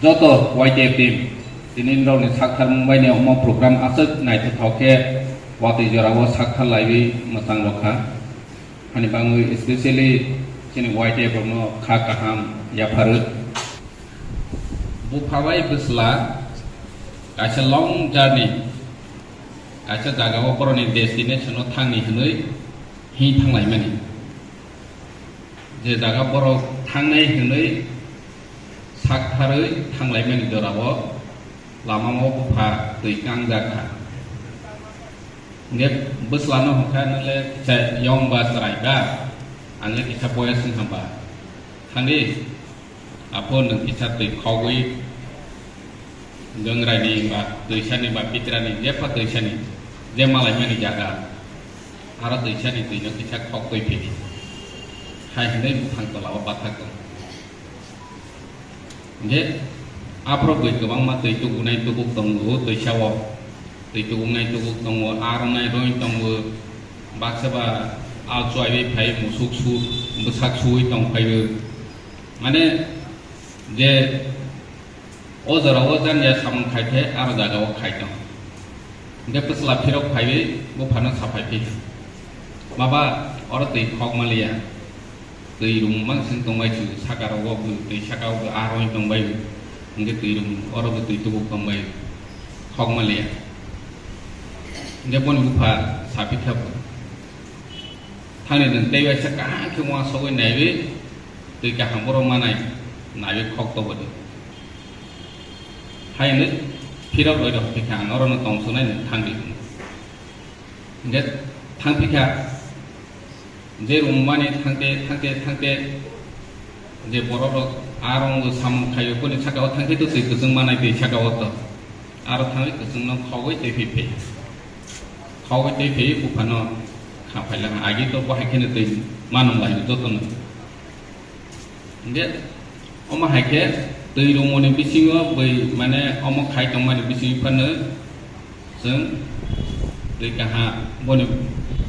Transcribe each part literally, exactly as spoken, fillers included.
Joto Y T F team, tini norokni sakthar mungbaini omo program aswk naithothok khe watwi jorao sakthar laiwi mwchang rwkha. Hani bagwi specially chini Y T F rokno kha kaham yapharwi. Bupha bai bwsla kaisa long journey, kaisa jagao borokni destination-o thangni hwnwi him thanglaimani. Je jaga borok thangnai hwnwi saktharwi thanglaimani jorao lamao bupha twi kangjak kha. Hingke bwslano hwnkha, "Nwle kisa yong ba chwrai ba, ang le kisa boyas wngkha ba? Thangdi, aphuru nwng kisa twi khogwi, gwngraini ba twisani ba pitrani, jepha twisani, je malaimani jaga, aro twisani twino kisa khok twi phidi," hai hwnwi buphang tolao bathak tongo. Hingke aphuru bui kwbangma twi tukunai tubuk tongo, twisao twi tukunai tubuk tongo, aronai roi tongo, baksa ba al chuaiwi phai musuk su, bwsak suwi tong phaio. Mane je o jorao jani ya samung khai khe aro jagao khai tong. Hingke bwsla phirok phaiwi buphano saphai phi, "Baba, oro twi khok maliya, twi rung mansing tongbai chu, saka rogo bo twi saka o bo a roi tongbai, hingke twi rung oro bo twi tubuk tongbai, khok maliya." Hingke boni bupha saphi kha bo, "Thangni nwng tei waisa kaham khe uansugwi naiwi twi kaham oro manai, naiwi khok tobodi." Hai hwnwi phirok roi rok phi kha, "Ang orono tong sunai, nwng thangdi," hwnwi. Hingke thang phi kha, je rwmani thangte, thangte, thangte, je borok rok a rong samung khaio, boni saka o thangte to twi kwchwng manai twi saka o to. Aro thangwi kwchwngno khogwi twi phi phi. Khogwi twi phi buphano kha phaila, agi to bo hai kheno twi manung laio jotono. Hingke omo hai khe twi rwmani bisingo bui, mane, omo khai tongmani bisingo phano chwng twi kaha boni,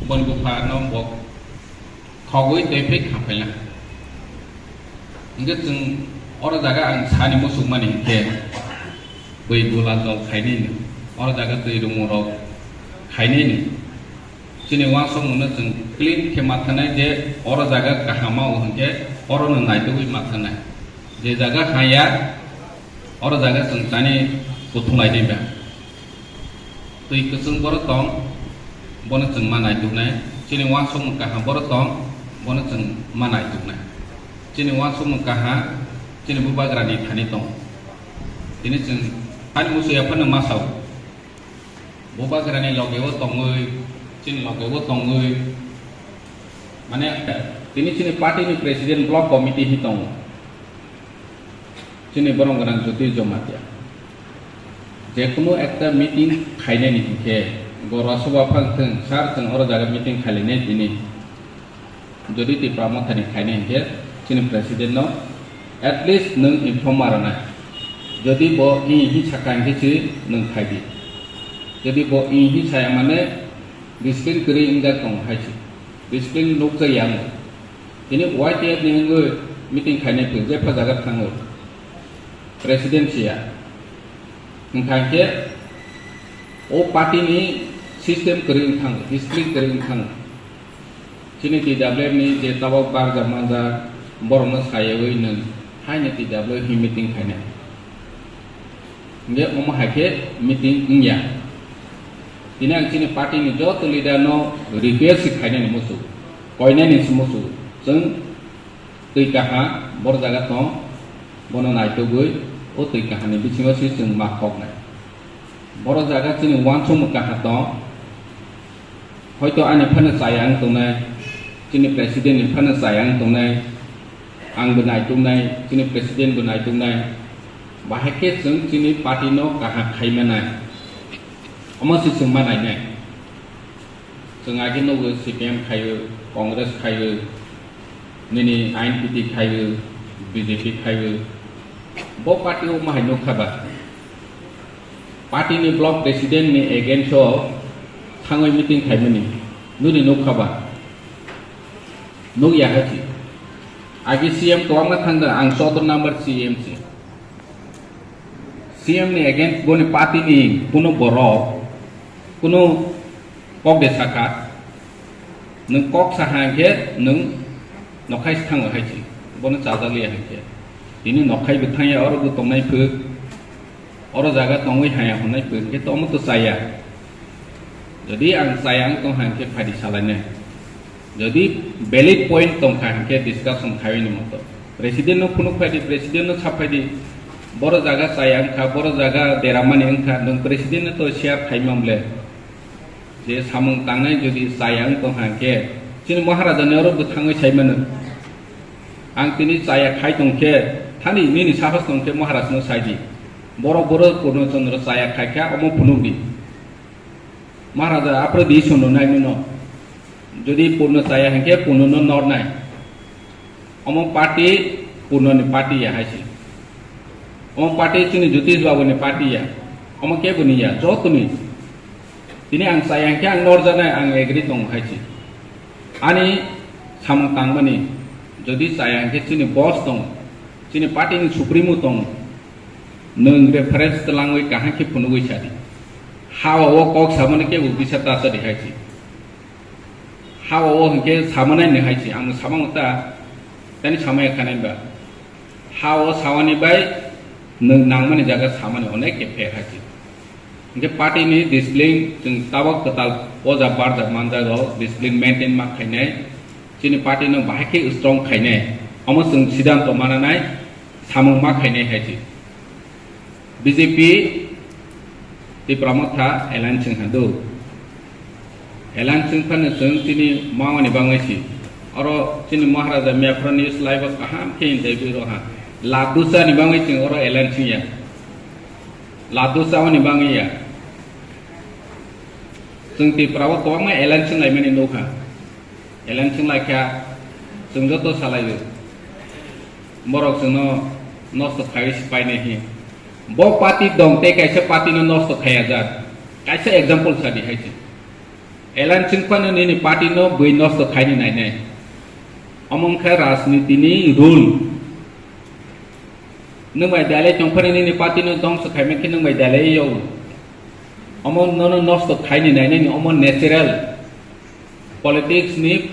boni buphano bo khogwi twi phai kha phaila. Hingke chwng oro jaga ang sani muchukmani hingke bui gula jol khainai ni, oro jaga twi rwmorok khainai ni. Chini uansukmungno chwng clean khe ma thanai je oro jaga kaham o hwnkhe orono naitugwi ma thanai. Je jaga haya, oro jaga chwng chani kuthum lai di ba. Twi kwchwng borok tong, bono chwng ma naituknai. Chini uansukmung kaham borok tong, bono chwng ma naituknai. Chini uansukmung kaham, chini bubagrani thani tong. Tini chwng ani musuya phano ma sao. Bubagrani logeo tongwi, chini logeo tongwi, mane, tini chini party ni president block committee hi tongo. Chini borok gwnang Jyoti Jamatia. Jekunu ekta meeting khainani hinkhe, Gorwa Soba phang thung, sir, chwng oro jaga meeting khailainai tini. Jodi Tipra Mothani khainai hinkhe chini president no at least nwng inform ma rwnai. Jodi bo i hi saka hinkhe si nwng khai di. Jodi bo i hi saya mane discipline kwrwi wngjak tongo hai si. Discipline nukjakya wngo. Tini Y T F ni wngwi meeting khainai phung jepha jaga thangwi. President siya. Wngkha hinkhe o party ni system kwrwi wngkha, discipline kwrwi wngkha. Chini T W F ni je tabok barja manja borokno sayawi nwng haino T W F ni meeting khainai. Hinkhe omo hai khe meeting wngya. Tini ang chini party ni joto leader no request se khainani muchung, koinani se muchung, chwng twi kaha boro jaga tong, bono naitugwi o twi kahani bisingo se chwng ma khoknai. Boro jaga chini uansukmung kaha tong, hoito ani phano chaya wng tongnai, chini president ni phano chaya wng tongnai, ang bo naituknai, chini president bo naituknai, bahai khe chwng chini party no kaham khai manai, omo se chwng ma nainai. Chwng age nugo C P M khaio, Congress khaio, nini I N P T khaio, B J P khaio. Bo party o mahai nukha ba? Party ni block president ni against o thangwi meeting khaimani. Nini nukha ba? Nukya hai si. Age C M kwbangma thangda, ang choudo number C M si. C M ni against boni party ni kuno borok kuno kok de saka, nwng kok saha hwnkhe nwng nokhai se thango hai se, bono chajak liya hwnkhe. Tini nokhai bo thangya, oro bo tongnai pho, oro jaga tongwi haya hwnai pho, hwnkhe to omo to chaya. Jodi ang chaya wng tong hwnkhe phaidi salainai. Jodi valid point tongkha hwnkhe discussion khaiwi ni moto. President no phunuk phaidi, president no sap phaidi. Boro jaga chaya wngkha, boro jaga deramani wngkha, nwng president no to share khaimang ble. Je samung tangnai jodi chaya wng tong hwnkhe, chini Maharaja ni oro bwthangwi saimano. Ang tini chaya khai tongkhe, thani nini sahos tongkhe Maharaj no saidi. Boro boro Purno Chandra chaya khaikha, omo phunukdi. Maharaja apre di sono nai no. Jodi Purno chaya hwnkhe Purno no nor nai. Omo party Purno ni party ya hai se. Omo party chini Jyotish Babu ni party ya. Omo kebo ni ya, joto ni. Tini ang chaya hwnkhe ang nor janai, ang agree tong hai se. Ani samung tangmani jodi chaya hwnkhe chini boss tong, chini party ni supremo tong, nwng reference twlangwi kaham khe phunugwi sadi. Ha o kok samani kebo bisa ta sadi hai se. Ha o hwnkhe samanai ni hai se, ang samang ta, tani samaya khanai ba. Ha o sawani bai nwng nangmani jaga samani onek khe pher hai se. Hwnkhe party ni discipline chwng tabok kwtal poja barjak manjago, discipline maintain ma khainai, chini party no bahai khe strong khainai, omo chwng siddhanto mananai, samung ma khainai hai se. B J P Tipra Motha alliance wng ha do. Alliance wng phano chwng chini mawani bangwi si. Oro chini Maharaja Miyaphrani slaibo kaham khe hinjai bui rw ha. Laddu chani bangwi chwng oro alliance wng ya. Laddu chawani bangwi ya. Chwng Tipra o kwbangma alliance wng laimani nukha. Alliance wng laikha, chwng joto salaio. Borok chwngno nosto khaiwi se painai hi. Bo party dong tei kaisa party no nosto khaiya jak. Kaisa example sadi hai se. Alliance wng phano nini party no bui nosto khaini nainai. Omo wngkha rajniti ni rule. Nwng bai dalai tongphani nini party no dongso khaima khe nwng bai dalai yo. Omo nono nosto khaini nainani omo natural. Politics ni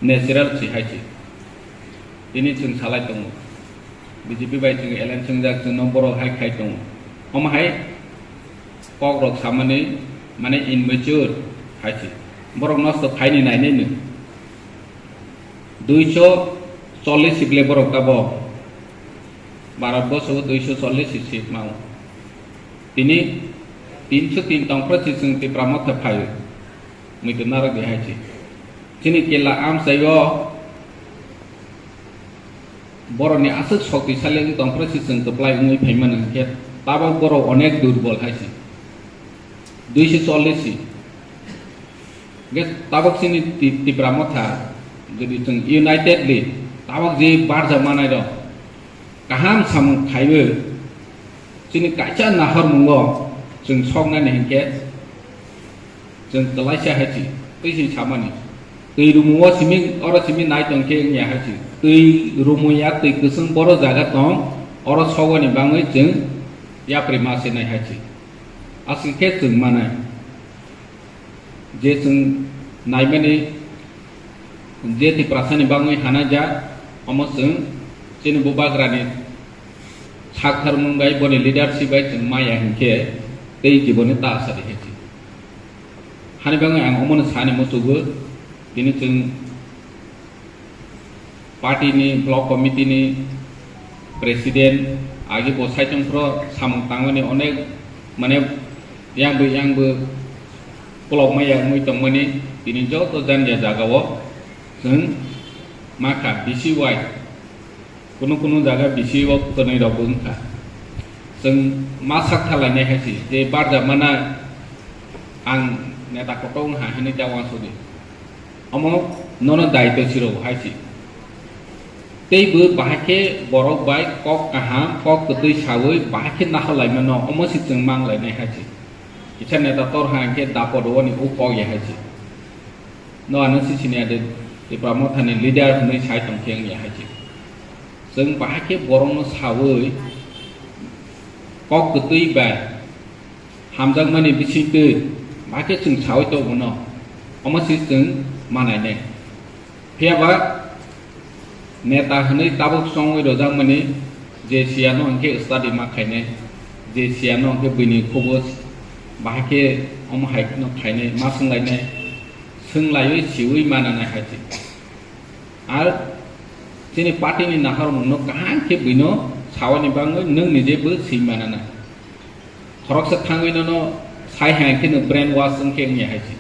natural si hai se. Tini chwng salai tongo. B J P bai chwng alliance wngjak, chwngno borok hai khai tongo. Omo hai kok rok samani mane immature hai se. Borok nosto khaini nainai no. Duiso chollis sibile borok tabok. Bharat borso o duiso chollis si seat mao. Tini tinso tin tongphra si chwng Tipra Motha phaio. Muitu narwk di hai se. Chini kela amchai o borokni aswk shoktisali wngwi tongphra si chwng kwplai wngwi phaimani hwnkhe tabok borok onek durbol hai se. Duiso chollis si. Hwnkhe tabok chini Ti-, Tipra Motha, jodi chwng unitedly tabok je barja manai rok kaham samung khaiwi chini kaisa nahormungo chwng soknani hwnkhe chwng kwlaisa hai se, twi se samani. Twi rumumo simi, oro simi nai tong khe wngya hai se. Twi rumuya, twi kwchwng boro jaga tong, oro sogoni bangwi chwng yapri ma se nai hai se. Aswk khe chwng manai. Je chwng naimani je Tiprasani bangwi hanajak, omo chwng chini bubagrani saktharmung bai boni leadership bai chwng maya hinkhe tei jiboni ta asadi hai se. Hani bangwi ang omono sani muchugo, tini chwng party ni, block committee ni president, agi bo saichung phro samung tangmani onek, mane, yang bo, yang bo kolok maya wngwi tongmani, tini joto janja jaga o chwng makha, B C Y, kunu kunu jaga B C Y o kwnwi rok bo wngkha. Chwng ma sak thalainai hai se, je barja mana ang neta kotor wngha hinwi ta wansukdi. Omo nono daitw siro hai se. Tei bo bahai khe borok bai kok kaham, kok kwtwi sawi bahai khe nahor laimano, omo se chwng mang lainai hai se. Kisa neta tor ha hwnkhe dapor o ni o kok ya hai se. No ano si sini ade Tipra Motha ni leader hwnwi sai tong khe wng ya hai se. Chwng bahai khe borok no sawi kok kwtwi bai hamjakmani bisingtwi bahai khe chwng saui tongo no, omo se chwng manainai. Phiya ba neta hwnwi tabuk chongwi rojakmani je siyano hwnkhe study ma khainai, je siyano hwnkhe buini khubus bahai khe omo hai no khainai, ma swnglainai, swnglaio siui mananai hai se. Ar chini party ni naharmung no kaham khe buino sawani bangwi nwng nije bo swi mananai. Khoroksa thangwi nono sai hai khe no brain wash wngkhe wngya hai se.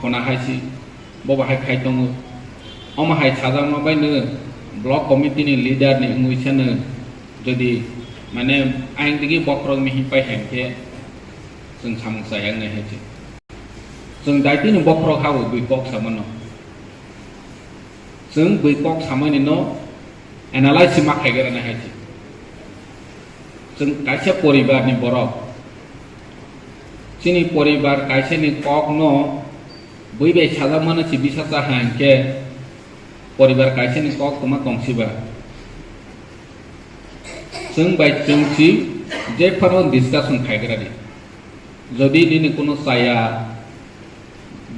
Khona hai se, bo bahai khai tongo. Omo hai sajakma bai no block committee ni leader ni wngwi sano jodi mane ayang digi bokhorok mihi pai hai khe chwng samung chaya wngnai hai se. Chwng daitino bokhorok habo bui kok samano. Chwng bui kok samani no analyze ma khaigra nai hai se. Chwng kaisa poribar ni borok. Chini poribar kaisa ni kok no bui bai sajak mano si bisa cha hai hwnkhe poribar kaisa ni kok toma tong siba. Chwng bai chwng si je phano discussion khaigra di. Jodi nini kuno chaya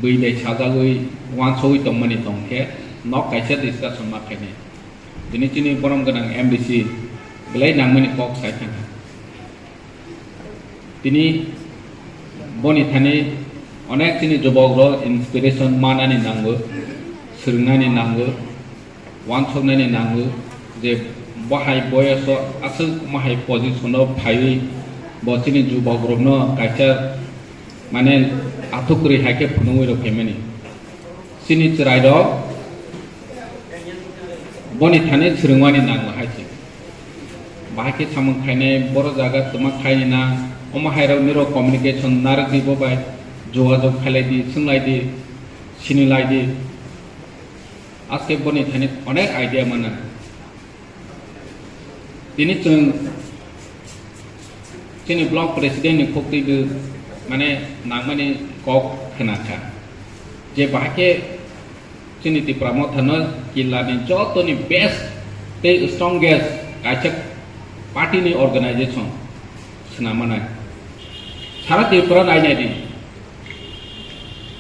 bui bai sajagwi wansogwi tongmani tongkhe nok kaisa discussion ma khainai. Tini chini borom gwnang M D C belai nangmani kok sai thangkha. Tini boni thani onek chini jubok rok inspiration manani nango, swrwngnani nango. Wansoknani nango je bo hai boyoso aswk omo hai position o phaiwi bo chini jubok rokno kaisa mane athuk kwrwi hai khe phunugwi rw phaimani. Chini chwrai rok boni thani swrwngmani nango hai se. Bahai khe samung khainai boro jaga twma khaini na omo hai rok nirok communication narwkdi bo bai jogajog khailai di, swnglaidi, sinilaidi. Aske boni thani onek idea mana. Tini chwng chini block president ni khuktwi bo mane nangmani kok khna kha. Je bahai khe chini Tipra Motha no killa ni joto ni best tei strongest kaisa party ni organization swnam manai. Sara Tripura nai nai di.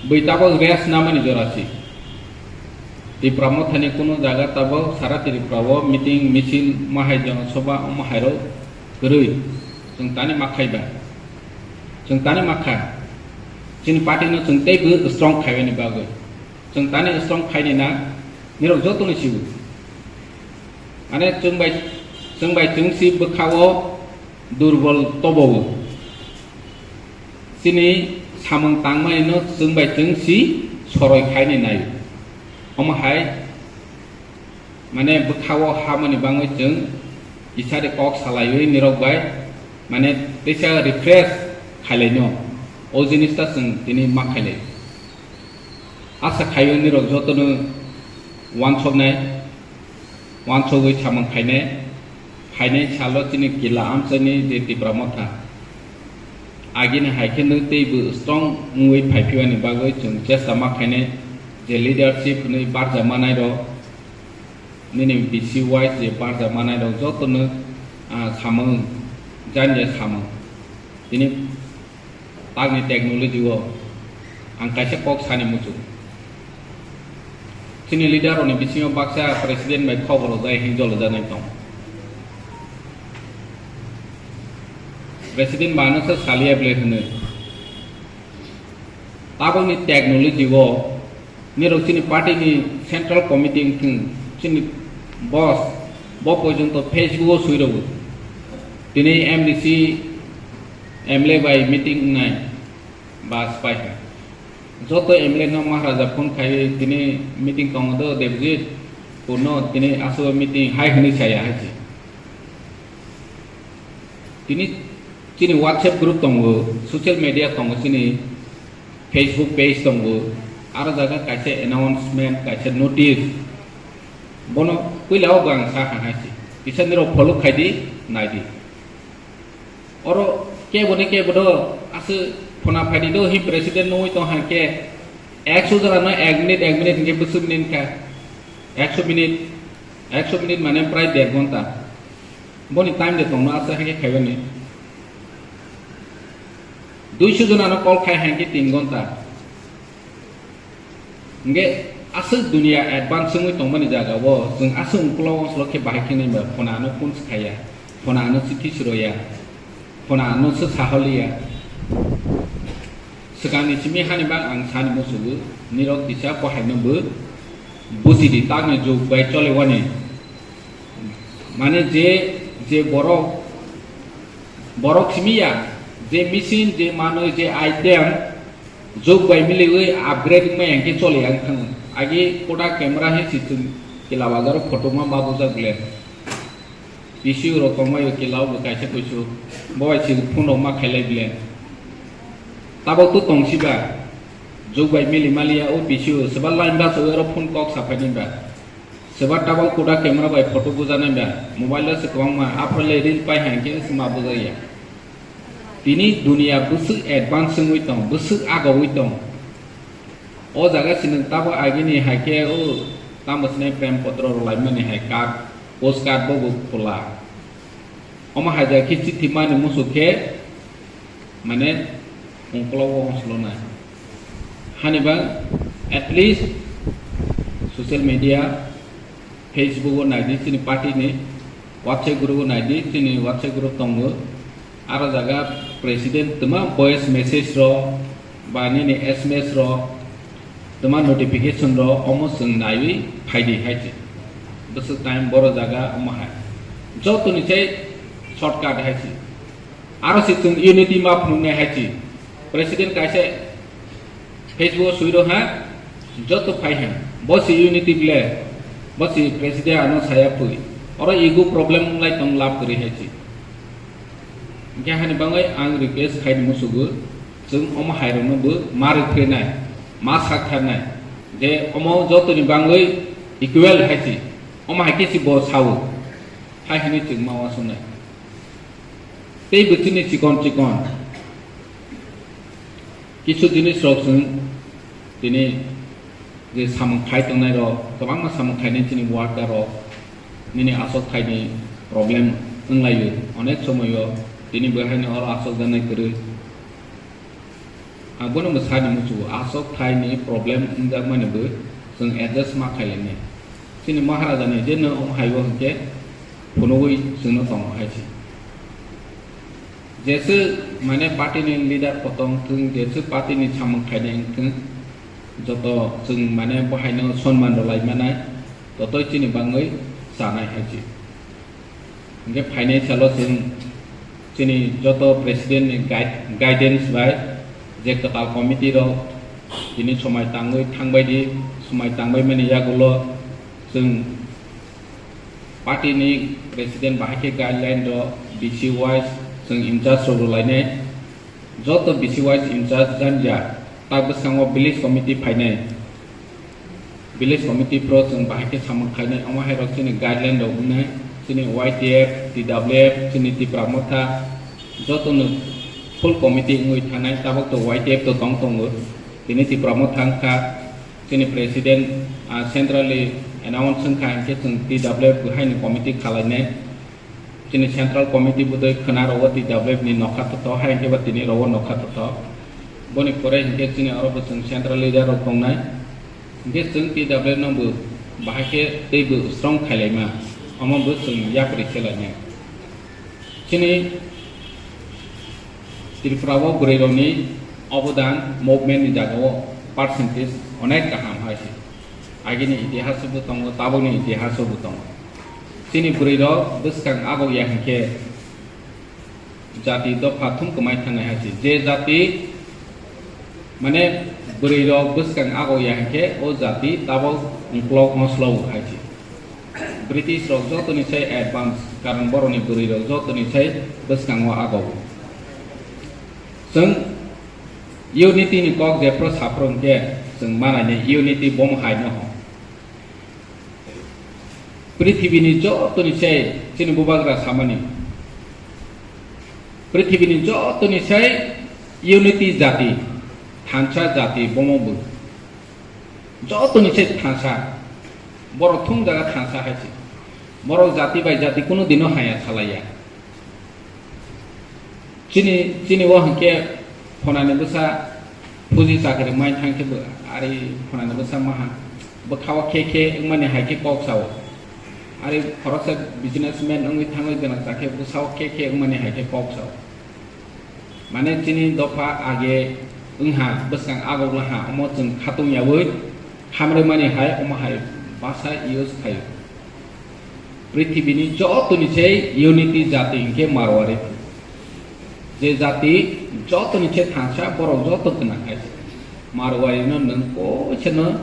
Bui tabok rest namani jora si. Tipra Mothani kunu jaga tabok sara Tripura o meeting, misil, mahai, jonosobha, omo hai rok kwrwi. Chwng tani ma khai ba? Chwng tani ma kha? Chini party no chwng tei bo strong khai bani bagwi. Chwng tani strong khai ni na, nirok joto ni sibu. Mane chwng bai, chwng bai chwng si bwkha o durbol tobo o. Chini samung tangmani no chwng bai chwng si soroi khai ni nai. Omo hai mane bwkha o hamani bangwi chwng kisa de kok salaiwi nirok bai mane teisa refresh khailai no. O jinis ta chwng tini ma khailai. Asa khaio nirok jotono wansoknai, wansogwi samung khainai, phainai salo chini kila amchaini je Tipra Motha. Agini hai khe nw teibo strong wngwi phaiphiyani bagwi chwng chesta ma khainai je leadership hwnwi barja manai rok, nini B C Y je barja manai rok jotono, ah, samung, jani je samung. Tini Takni technology o ang kaisa kok sani muchung. Chini leader rokni bisingo baksa president bai khobor rwjai hinwi jolo janai tong. President ba ano se saliya ble hwnwi. Tabokni technology o nirok chini party ni central committee wngthung chini boss bo porjonto Facebook o swi rwgo. Tini M D C M L A bai meeting wngnai ba swpai kha. Joto M L A no Maharaja phone khai tini meeting tongo do Debjit, kuno tini aswk meeting hai hwnwi saya hai se. Tini chini WhatsApp group tongo, social media tongo chini Facebook page tongo, aro jaga kaisa announcement, kaisa notice, bono puila o bo ang sa kha hai se. Kisa nirok follow khai di, nai di. Oro kebo ni kebo do aswk phona phai di do hi president nungwi tong hai khe ekso jora no ek minute, ek minute hwnkhe bwswk minute kha, ekso minute, ekso minute mane prai der ghonta. Boni time de tongno aswk hai khe khaibani. Duiso jonano call khai hai khe tin ghonta. Hingke aswk dunia advance wngwi tongmani jaga o chwng aswk ukolog ukolog khe bahai khe nai ba phone ano phone swkha ya, phone ano chithi swro ya, phone ano se saholi ya. Swkangni simi hani bang ang sani musugo, nirok kisa bo haino bo buchidi, tamni jug bai cholewani. Mane je, je borok, borok simi ya, je machine, je manwi, je item, jug bai miliwi upgrade wngmai hingke choli ang thango. Agi koda camera hai si chwng kila bazaro photo ma babujak ble. P C O rok tongmai o kila o bo kaisa kuisu. Bo bai si phone rok ma khailai ble. Tabok to tongsiba. Jug bai mili maliya o P C O. Seba line bus o ero phone kok saphai ni ba. Seba tabok koda camera bai photo bujanai ba. Mobile o se kwbangma. Aphro le reel pai hai khe se ma bujaya. Tini dunia bwswk advance wngwi tong, bwswk agogwi tong. O jaga sinwng tabo agini hai khe o tamo sinai prem potro rwlaimani hai card, post card bo bo phola. Omo hai jaga khe chithi mani musu khe mane ungkologo ongsolonai. Hani bang at least social media, Facebook o naidi chini party ni WhatsApp group o naidi chini WhatsApp group tongo. Aro jaga president twma voice message ro ba nini S M S ro twma notification ro omo chwng naiwi phaidi hai se. Bwswk time boro jaga omo hai. Joto ni sai shortcut hai se. Aro se chwng unity ma phunuknai hai se. President kaisa Facebook o sui rw ha, joto phai ha. Bo se unity ble, bo se president ano saya phui. Oro ego problem lai tong lab kwrwi hai se. Hingke hani bangwi ang request khai ni musugo, chwng omo hai rokno bo ma rwkhrwi nai, ma sak thar nai. Je omo joto ni bangwi equal hai se. Omo hai khe se bo sao. Hai hwnwi chwng ma uansuknai. Tei bo chini chikon chikon. Kisu jinis rok chwng tini je samung khai tongnai rok, kwbangma samung khainai chini worker rok, nini aswk thaini problem wnglaio, onek somoio tini bo haino oro aswk janai kwrwi. Ang bono bo sani muchungo, aswk thaini problem wngjakmani bo chwng adjust ma khailani. Chini Maharajani je no omo haibo hwnkhe phunugwi chwngno tongo hai se. Jeswk mane party ni leader kotong wngthwng, jeswk party ni samung khainai wngthwng, joto chwng mane bo haino sonman rwlai manai, totoi chini bangwi chanai hai se. Hingke phainai salo chwng chini joto president ni guide-, guidance bai je kwtal committee rok tini somai tangwi thangbai di, somai tangbai mani yagulo chwng party ni president bahai khe guideline rok B C wise chwng in charge rok rwlainai. Joto B C wise in charge janja, tak bwskango village committee phainai. Village committee pro chwng bahai khe samung khainai, omo hai rok chini guideline rok wngnai, chini Y T F, T W F, chini Tipra Motha, joto no full committee wngwi thanai, tabok to Y T F to tong tongo, tini Tipra Motha wngkha, chini president, ah, centrally announce wngkha, hinkhe chwng T W F bo haini committee khalainai. Chini central committee budoi khwna rogo T W F ni nokha totho, hai hwnkhe ba tini rogo nokha totho. Boni pore hinkhe chini oro bo chwng central leader rok tongnai. Hinkhe chwng T W F no bo bahai khe tei bo strong khailaima, omo bo chwng yapri khelainai. Chini Tripura o bwrwi rokni obodan movement ni jaga o percentage onek kaham hai se. Agini itihas bo tongo, tabokni itihas bo tongo. Chini bwrwi rok bwskang abo ya hinkhe jati dopha thum kwmai thangnai hai se. Je jati mane bwrwi rok bwskang abo ya hinkhe o jati tabok ungkolog ongslog hai se. British rok jotoni sai advance, karon boroni bwrwi rok jotoni sai bwskango ago. Chwng unity ni kok jephru saphru hwnkhe chwng manai ni unity bomo hai no ho. Prithibini jotoni sai chini bubagra samani. Prithibini jotoni sai unity jati, thansa jati bomo bo. Jotoni sai thansa. Borok thung jaga thansa hai se. Borok jati bai jati kunu dino haya salaiya. Chini, chini o hwnkhe phonani bwsa phuji chakri mai thangkhe bo, ari phonani bwsa maha bwkhao khe khe wngmani hai khe kok sao. Ari khoroksa businessman wngwi thangwi gwnang chakhe bwsao khe khe wngmani hai khe kok sao. Mane chini dopha age wngha, bwskang agok laha, omo chwng khatung yaui hamrwmani hai omo hai basa use khaio. Prithibini jotoni se unity jati hinkhe Marwari. Je jati jotoni se thangsa, borok joto gwnang hai se. Marwari no nwng koise no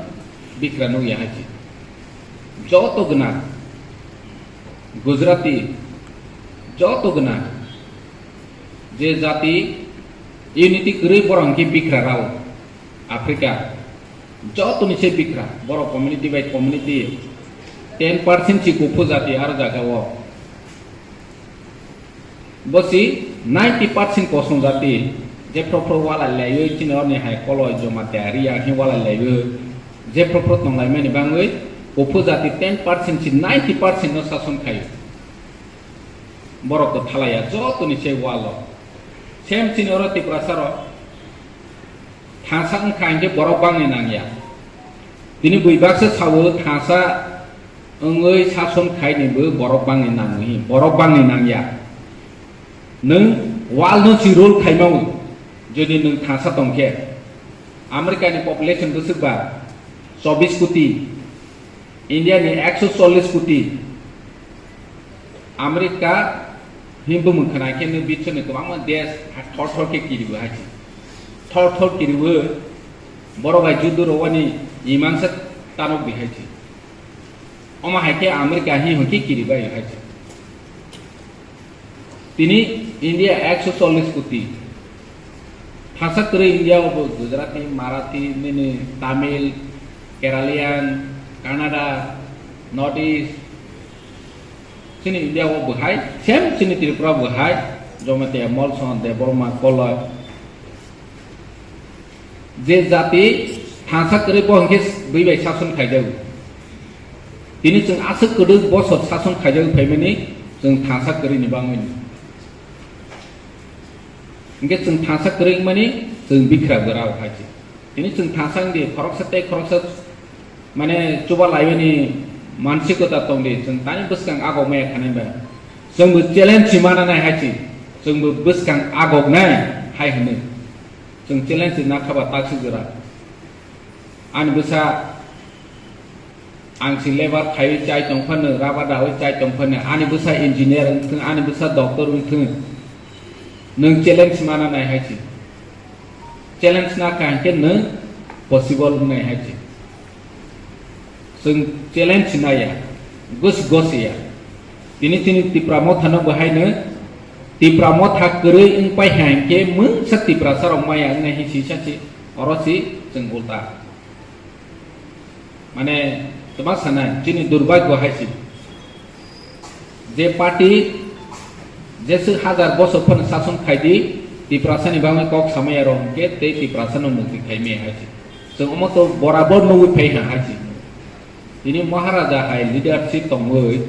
bikra nukya hai se. Joto gwnang. Gujarati joto gwnang. Je jati unity kwrwi borok hinkhe bikra rao. Africa jotoni se bikra, borok community bai community ten percent si kuphu jati aro jaga o. Bo si ninety percent kosong jati, je phro phro walai laiwi chini orni hai koloi joma tayari ya khe walai laiwi, je phro phro tong laimani bangwi kuphu jati ten percent si ninety percent no sason khaio. Borok kwthalaiya jotoni se walo. Same chini oro Tiprasa rok thangsa wngkha hinkhe borok bangni nangya. Tini bui baksa sao thangsa wngwi sason khaini bo borok bangni nangwi, borok bangni nangya. Nwng wal no si rule khaimawi, jodi nwng thangsa tongkhe, America ni population bwswk ba chobbish koti, India ni ekso chollish koti, America himbo mung khna khe nw biswni kwbangma desh thor thor khe kiribo hai se. Thor thor kiribo borok bai judu rwani imangsa tanok bi hai se. Omo hai khe America hi hwn khe kiribai hai se. Tini India ekso chollish koti. Thangsa kwrwi India o bo Gujarati, Marathi, nini Tamil, Keralian, Kannada, North East. Chini India o bo hai, same chini Tripura bo hai, Jamatia, Molson, Debbarma, Koloi. Je jati thangsa kwrwi bo hwnkhe bui bai sason khaijao. Tini chwng aswk kwdwk bosor sason khaijagwi phaimani chwng thangsa kwrwini bangwini. Hwnkhe chwng thangsa kwrwi wngmani chwng bikra bwrao hai se. Tini chwng thangsa wngdi khoroksa tei khoroksa mane chuba laibani mansikota tongdi, chwng tani bwskang agok maya khanai ba. Chwngbo challenge si mana nai hai se. Chwngbo bwskang agok nai hai hwnwi. Chwng challenge si nakha ba taksuk jora. Ani bwsa ang si labour khaiwi chai tong phano, rubber dawi chai tong phano, ani bwsa engineer wng thung, ani bwsa doctor wng thung. Nwng challenge mana nai hai se. Challenge na kha hinkhe nwng possible wngnai hai se. Chwng challenge naiya, gos gos ya. Tini chini Tipra Motha no bo haino Tipra Motha kwrwi wng pai ha hinkhe mungsa Tiprasa rok maya wngnai hi sisa si oro si chwng ulta. Mane twma sanai chini durbagyo hai si. Je party jeswk hajar bosor phano sason khaidi, Tiprasani bagwi kok samaya rok hwnkhe tei Tiprasano mukti khaimaya hai se. Chwng omo to borabor nugwi phai ha hai se. Tini Maharaja hai leadership tongwi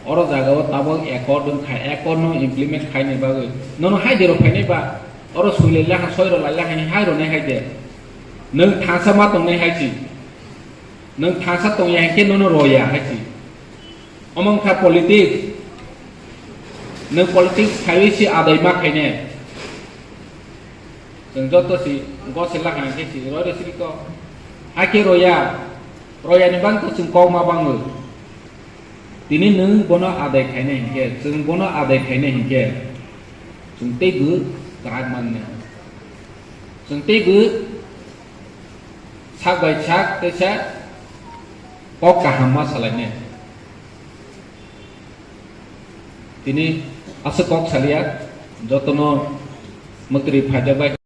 oro jagao tabok accord wngkha, accord no implement khaini bagwi nono hai dero phainai ba, oro suilai laha, soiro lai laha, hai ronai hai de. Nwng thangsa ma tongnai hai se. Nwng thangsa tongya hinkhe nono roya hai se. Omo wngkha politics. Nwng politics khaiwi se adai ma khainai. Chwng joto si gose laha hinkhe si roi roi siri ko. Hakhe roya. Royani bangkhe chwng kok ma bango. Tini nwng bono adai khainai hinkhe, chwng bono adai khainai hinkhe, chwng teibo kwrak mannai. Chwng teibo sak bai sak teisa kok kaham ma salainai. Tini aswk kok salia, jotono mwtwrwi phaijak bai.